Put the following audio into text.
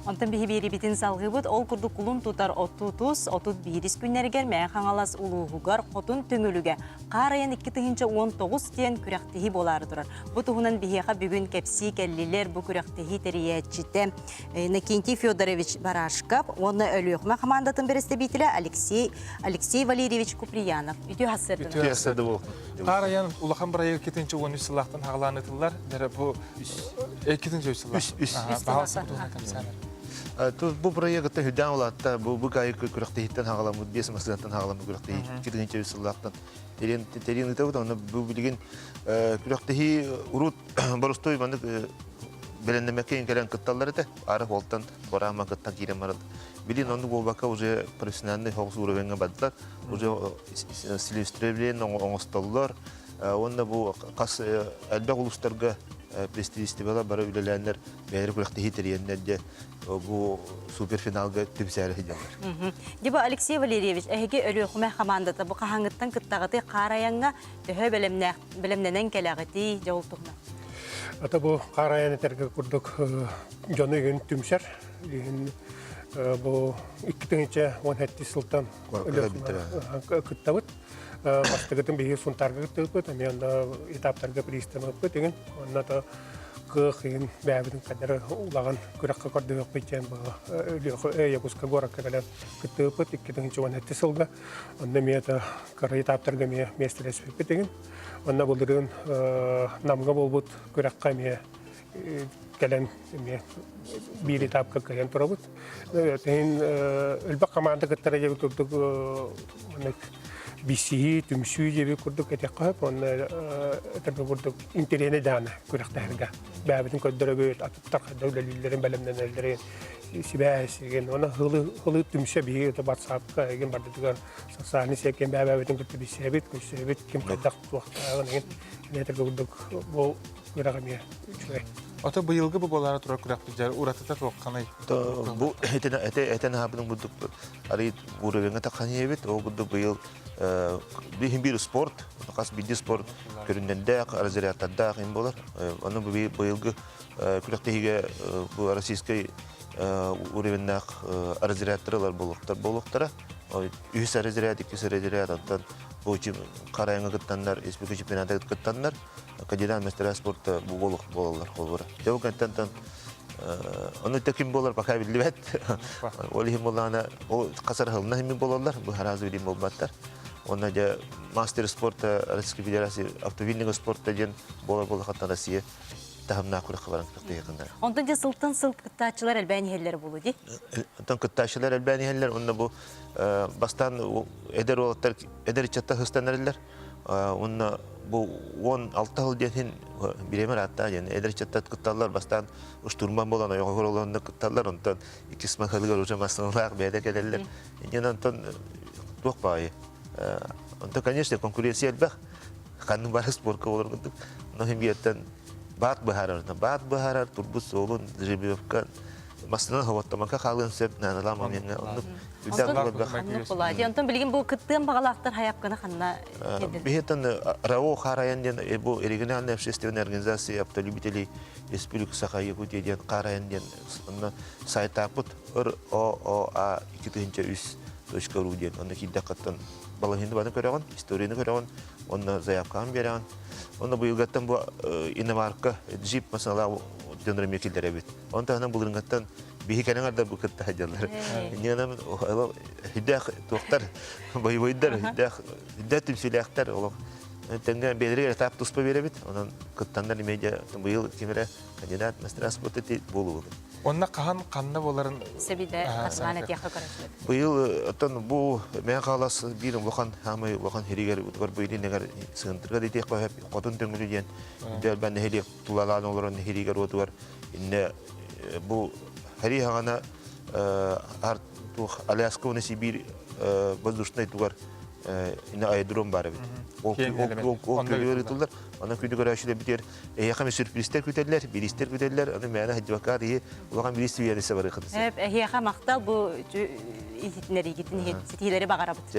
Онтон биһи биэрибитин салгыыбыт. Ол курдук кулун тутар 30 31 күннэригэр Мэҥэ Хаҥалас улууһугар Хотун Түҥүлүгэ хаар айан 2019 диэн күрэхтэһии буолаары турар. Бу туһунан биһиэхэ бүгүн кэпсии кэллилэр. Бу күрэхтэһии тэрийээччитэ Иннокентий Федорович Барашков уонна Өлүөхүмэ хамаандатын бэрэстэбиитэлэ Алексей Алексей Валерьевич Куприянов. Үтүө сарсыарда. Үтүө сарсыарда буолуохтун. Хаар айан улахан бырайыак 2013 сыллаахтан хаҕалаан ытыллар. Дьэ бу 2003 сыллаах. Үс. Баҕалса туһунан кэпсээнэр. Бу бырайыак хүдээн улаатта. Бу бу кайык күрэхтэһииттэн хаҕаламмыт, 5 массыынаттан хаҕаламмыт күрэхтэһии 2003 сыллаахтан тэрийэн тэрийэн ыытабыт. Онно бу билигин күрэхтэһии урут боростуой маннык бэлэмнэммэккэ кэлэн кытталлар этэ. Ары холтан бораама кыттан киирэн бараллар. Билин оннук буолбакка уже профессиональный соҕус уровеньга бардылар. Уже силюстриблен оҥостоллор. Уонна бу хас элбэх улуустарга престижистибала бары үлэлээннэр бэйэлэрэ күрэхтэһии тэрийэннэр дьэ бу суперфиналга түмсээри сылдьаллар. Дьэ бу Алексей Валерьевич, эһиги Өлүөхүмэ хамаандата бу хаһааҥҥыттан кыттаҕытый хаар айаҥҥа төһө бэлэмнээх бэлэмнэнэн кэлэҕитий дьэ ол туһунан? Ата бу хаар айан этэргэ курдук дьону игин түмсэр. Иһин бу 2017 сылтан кыттабыт. Бастакытын биһиги Сунтаарга кыттыбыппыт, эмиэ онно этаптарга пристаныппыт игин. Онно то кыах иһин бэйэбитин кадары улахан күрэххэ көрдөһүөхпүт диэн бу Якутска городка кэлэн кыттыбыппыт 2017 сылга. Онно эмиэ то кыра этаптарга эмиэ миэстэлэспиппит игин. Онно былырыын Намга буолбут күрэххэ эмиэ кэлэн эмиэ биир этапка кыайан турабыт. Тэһин элбэх команда кыттара диэбит курдук маннык билсиһии, түмсүү диэбит курдук этиэххэ сөп. Уонна этэргэ курдук интэриэһинэй даҕаны күрэхтэһэргэ. Бэйэбитин көрдөрөбүт, атыттар хайдах үлэлииллэрин, бэлэмнэнэллэрин, сибээс игин. Уонна һылы һылы түмсэ биһиги это WhatsApp-ка игин бардытыгар социальный сеть бэйэбитин кытта билсэбит, көрсөбүт, ким хайдах туохтааҕын игин. Этэргэ курдук бу күрэх эмиэ үчүгэй. Ото быйылгы бу буолаары турар күрэхпит дьэ уратыта туохханый? Бу этен этен аһабының бурдук арый уровеньга таххан иһэбит. Ол курдук быйыл биһин бир спорт, хас биирдии спорт көрүннэрдээх, разрядтардаах им болар. Ону быйылгы күрэхтэһиигэ бу российскай уровеннаах разрядтар ылар буолуохтар буолуохтара. Үһүс разряд, иккис разряд, онтон бу харайыңа кыттаннар, республика чемпионата кыттаннар, кандидат мастера спорта бу буолуох буолаллар холобура. Дьэ бу кэнтэн ону ким буолар пока биллибэт. Ол иһин буоллаҕына ол хасар хылна иһин буолаллар, бу харазы билим буолбаттар. Онно дьэ мастер спорта Российской Федерации автомобильного спорта диэн буолар буоллахтан Россия таһымнаах күрэххэ баран кыттыһыахыннар. Онтон дьэ сылтан сыл кыттааччылар элбээн иһэллэр буолуо дии. Онтон кыттааччылар элбээн иһэллэр. Онно бу бастаан эдэр уолаттар эдэр ыччаттар хыстанарылар. Уонна бу 16 сыл диэн иһин бириэмэ ыраатта диэн эдэр ыччаттар кытталлар бастаан штурман буолан ойоҕоһор олоһунна кытталлар онтон иккис махалыгар уже массыыналаах бэйэтэ кэлэллэр инньэн онтон туох баайы онтон конечно конкуренция элбэх ханнык бары спорка болор курдук но иһин биэртэн баат быһаарар баат быһаарар турбут суолун жеребьевка Массыынан хоботтомокко хаалыан сөп наадалаах момеҥҥа оннук Оннук буолаа. Онтон билигин бу кыттыан баҕалаахтар хайапканы ханна Биһиттэн РАО Харайан диэн бу региональная общественная организация автолюбителей Республика Саха Якутия диэн Харайан диэн онно сайтааппыт РООА 2003.ру диэн онно киирдэххиттэн балаһыйны баны көрөҕүн, историяны көрөҕүн, онно заявкаҕын биэрэҕин. Онно быйылгаттан бу иномарка джип масалаа дьоннор эмиэ киллэрэбит. Оны таһынан былырыҥҥаттан биһи кэлэн арда бу кытта сылдьаллар. Иннинэн хүдээх туохтар, боевойдар, хүдээх хүдээх түмсүүлээхтэр олох тэҥҥэ бэйэлэригэр этап туспа биэрэбит. Онон кыттаннар медиа быйыл ким эрэ кандидат мастера спорта буолуо. Онно хаһан ханна боларын Себиде хасман этиэххэ көрөсүлэт. Быйыл оттон бу Мэҥэ Хаҥалас биир улахан хаамай улахан хиригэр утугар быйылын эгэр сыһынтырга диэтиэххэ хотун төҥүлү диэн дөлбэн нэһилиэк тулалаан олорон нэһилиэгэр уотугар Иннэ бу Харий хаҕана туох Аляска уонна Сибиир воздушнай тугар инне аэродром бар эбит. Ол күнүгэр ыытыллар. Онон күнү көрөөччүлэр битэр эһиэхэ сюрпризтэр күтэллэр, биристэр күтэллэр. Аны мээнэ хадьыбакаат иһи улахан бириис үйэнисэ барыахын. Эһиэхэ махтал бу иһитиннэриигитин иһин ситиһиилэри баҕарабыт.